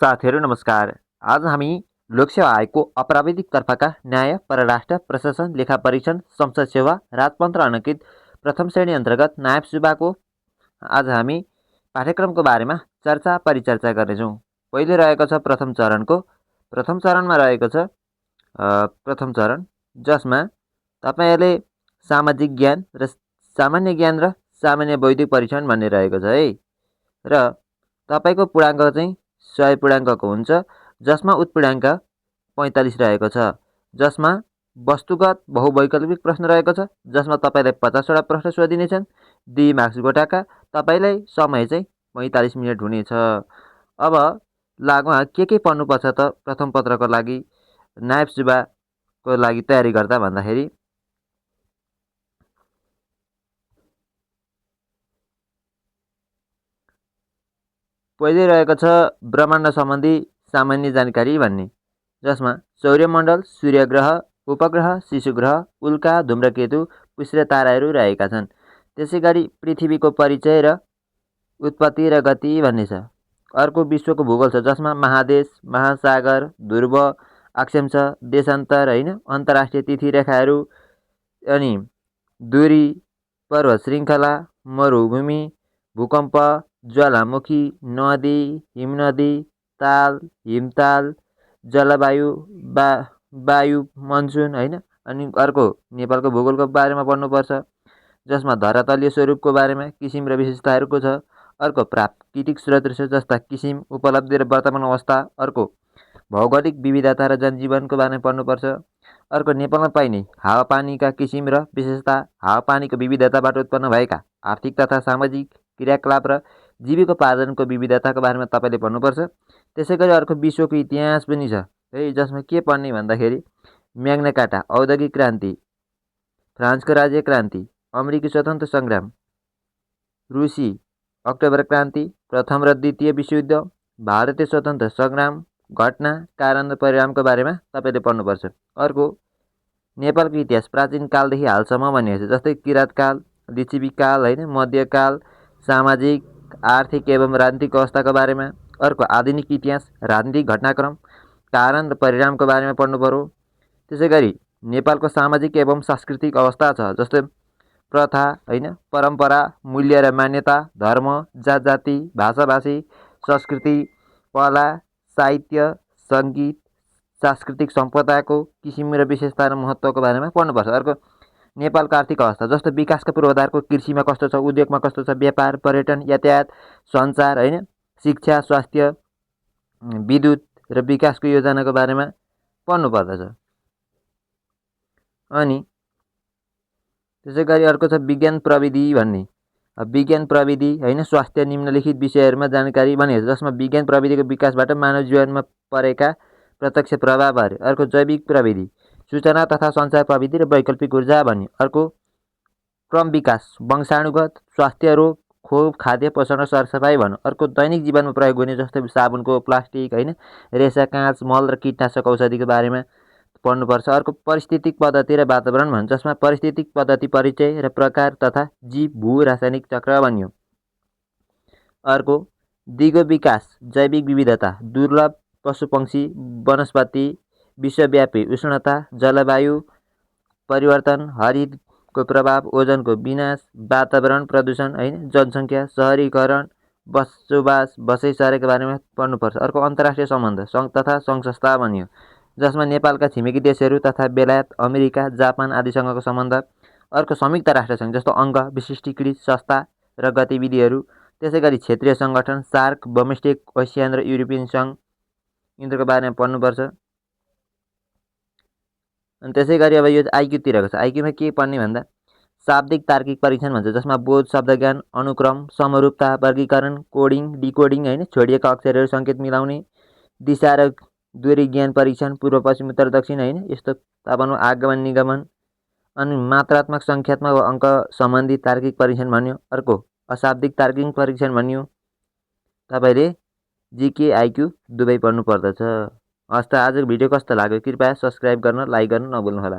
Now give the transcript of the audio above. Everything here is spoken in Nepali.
साथीहरू नमस्कार। आज हामी लोकसेवा आयोगको अप्राविधिक तर्फका न्याय, परराष्ट्र, प्रशासन, लेखा परीक्षण, संसद सेवा, राजतन्त्र अनकित प्रथम श्रेणी अन्तर्गत नायब सुब्बाको आज हामी पाठ्यक्रमको बारेमा चर्चा परिचर्चा गर्नेछौँ। पहिले रहेको छ प्रथम चरणमा रहेको छ प्रथम चरण, जसमा तपाईँहरूले सामाजिक ज्ञान र सामान्य ज्ञान र सामान्य बौद्धिक परीक्षण भन्ने रहेको छ है। र तपाईँको पूर्णाङ्क चाहिँ 100 पूर्णाङ्कको हुन्छ, जसमा उत्पूर्णाङ्क 45 रहेको छ, जसमा वस्तुगत बहुवैकल्पिक प्रश्न रहेको छ, जसमा तपाईँलाई 50वटा प्रश्न सोधिनेछन्, 2 मार्क्स गोटाका। तपाईँलाई समय चाहिँ 45 मिनट हुनेछ। अब लागुमा के पढ्नुपर्छ त प्रथम पत्रको लागि नायब सुब्बाको लागि तयारी गर्दा भन्दाखेरि पहिले रहेको छ ब्रह्माण्ड सम्बन्धी सामान्य जानकारी भन्ने, जसमा सौर्यमण्डल, सूर्यग्रह, उपग्रह, शिशुग्रह, उल्का, धूम्रकेतु, पुष्य ताराहरू रहेका छन्। त्यसै गरी पृथ्वीको परिचय र उत्पत्ति र गति भन्ने छ। अर्को विश्वको भूगोल छ, जसमा महादेश, महासागर, ध्रुव, अक्षांश, देशान्तर होइन, अन्तर्राष्ट्रिय तिथि रेखाहरू, अनि दूरी, पर्वत श्रृङ्खला, मरुभूमि, भूकम्प, ज्वालामुखी, नदी, हिमनदी, ताल, हिमताल, जलवायु, वायु, मनसुन होइन। अनि अर्को नेपालको भूगोलको बारेमा पढ्नुपर्छ, जसमा धरातलीय स्वरूपको बारेमा किसिम र विशेषताहरूको छ। अर्को प्राकृतिक स्रोतहरू छ, जस्ता किसिम, उपलब्धि र वर्तमान अवस्था। अर्को भौगोलिक विविधता र जनजीवनको बारेमा पढ्नुपर्छ। अर्को नेपालमा पाइने हावापानीका किसिम र विशेषता, हावापानीको विविधताबाट उत्पन्न भएका आर्थिक तथा सामाजिक क्रियाकलाप र जीविकोपार्जनको विविधताको बारेमा तपाईँले पढ्नुपर्छ। त्यसै गरी अर्को विश्वको इतिहास पनि छ है, जसमा के पढ्ने भन्दाखेरि म्याग्ना कार्टा, औद्योगिक क्रान्ति, फ्रान्सको राज्य क्रान्ति, अमेरिकी स्वतन्त्र सङ्ग्राम, रुसी अक्टोबर क्रान्ति, प्रथम र द्वितीय विश्वयुद्ध, भारतीय स्वतन्त्र सङ्ग्राम, घटना, कारण र परिणामको बारेमा तपाईँले पढ्नुपर्छ। अर्को नेपालको इतिहास प्राचीन कालदेखि हालसम्म भनिएको छ, जस्तै किराँतकाल, लिच्छवी काल होइन, मध्यकाल, सामाजिक, आर्थिक एवं राजनीतिक अवस्थाको बारेमा। अर्को आधुनिक इतिहास, राजनीतिक घटनाक्रम, कारण र परिणामको बारेमा पढ्नु पर्यो। त्यसै गरी नेपालको सामाजिक एवं सांस्कृतिक अवस्था छ, जस्तै प्रथा होइन, परम्परा, मूल्य र मान्यता, धर्म, जात जाति, भाषा भाषी, संस्कृति, कला, साहित्य, सङ्गीत, सांस्कृतिक सम्पदाको किसिम र विशेषता र महत्त्वको बारेमा पढ्नुपर्छ। अर्को नेपालको आर्थिक अवस्था, जस्तो विकासका पूर्वाधारको कृषिमा कस्तो छ, उद्योगमा कस्तो छ, व्यापार, पर्यटन, यातायात, सञ्चार होइन, शिक्षा, स्वास्थ्य, विद्युत र विकासको योजनाको बारेमा पढ्नुपर्दछ। अनि त्यसै गरी अर्को छ विज्ञान प्रविधि भन्ने। विज्ञान प्रविधि होइन, स्वास्थ्य, निम्नलिखित विषयहरूमा जानकारी भनेको छ, जसमा विज्ञान प्रविधिको विकासबाट मानव जीवनमा परेका प्रत्यक्ष प्रभावहरू। अर्को जैविक प्रविधि, सूचना तथा सञ्चार प्रविधि र वैकल्पिक ऊर्जा भन्ने। अर्को क्रम विकास, वंशाणुगत, स्वास्थ्य, रोग, खोप, खाद्य, पोषण र सरसफाइ भन्नु। अर्को दैनिक जीवनमा प्रयोग हुने, जस्तै साबुनको, प्लास्टिक होइन, रेसा, काँच, मल र कीटनाशक औषधिको बारेमा पढ्नुपर्छ। अर्को पारिस्थितिक पद्धति र वातावरण भन्छ, जसमा पारिस्थितिक पद्धति, परिचय र प्रकार तथा जीव भू रासायनिक चक्र भनियो। अर्को दिगो विकास, जैविक विविधता, दुर्लभ पशुपक्षी, वनस्पति, विश्वव्यापी उष्णता, जलवायु परिवर्तन, हरितको प्रभाव, ओजनको विनाश, वातावरण प्रदूषण होइन, जनसङ्ख्या, सहरीकरण, बसोबास, बसै सरेको बारेमा पढ्नुपर्छ। अर्को अन्तर्राष्ट्रिय सम्बन्ध, सङ्घ तथा सङ्घ संस्था भनियो, जसमा नेपालका छिमेकी देशहरू तथा बेलायत, अमेरिका, जापान आदिसँगको सम्बन्ध। अर्को संयुक्त राष्ट्रसङ्घ, जस्तो अङ्ग, विशिष्टीकृत संस्था र गतिविधिहरू। त्यसै गरी क्षेत्रीय सङ्गठन, सार्क, बमस्टेक, एसियान र युरोपियन सङ्घ, यिनीहरूको बारेमा पढ्नुपर्छ। अनि त्यसै गरी अब यो आइक्यूतिरको छ। आइक्यूमा के पढ्ने भन्दा शाब्दिक तार्किक परीक्षण भन्छ, जसमा बोध, शब्दज्ञान, अनुक्रम, समरूपता, वर्गीकरण, कोडिङ, डिकोडिङ होइन, छोडिएका अक्षरहरू सङ्केत मिलाउने, दिशा र दूरी ज्ञान परीक्षण, पूर्व पश्चिम उत्तर दक्षिण होइन, यस्तो तापमान, आगमन निगमन। अनि मात्रात्मक सङ्ख्यात्मक अङ्क सम्बन्धी तार्किक परीक्षण भन्यो। अर्को अशाब्दिक तार्किक परीक्षण भन्यो। तपाईँले जिके आइक्यू दुवै पढ्नु पर्दछ। हस् त, आजको भिडियो कस्तो लाग्यो कृपया सब्सक्राइब गर्न, लाइक गर्न नभुल्नुहोला।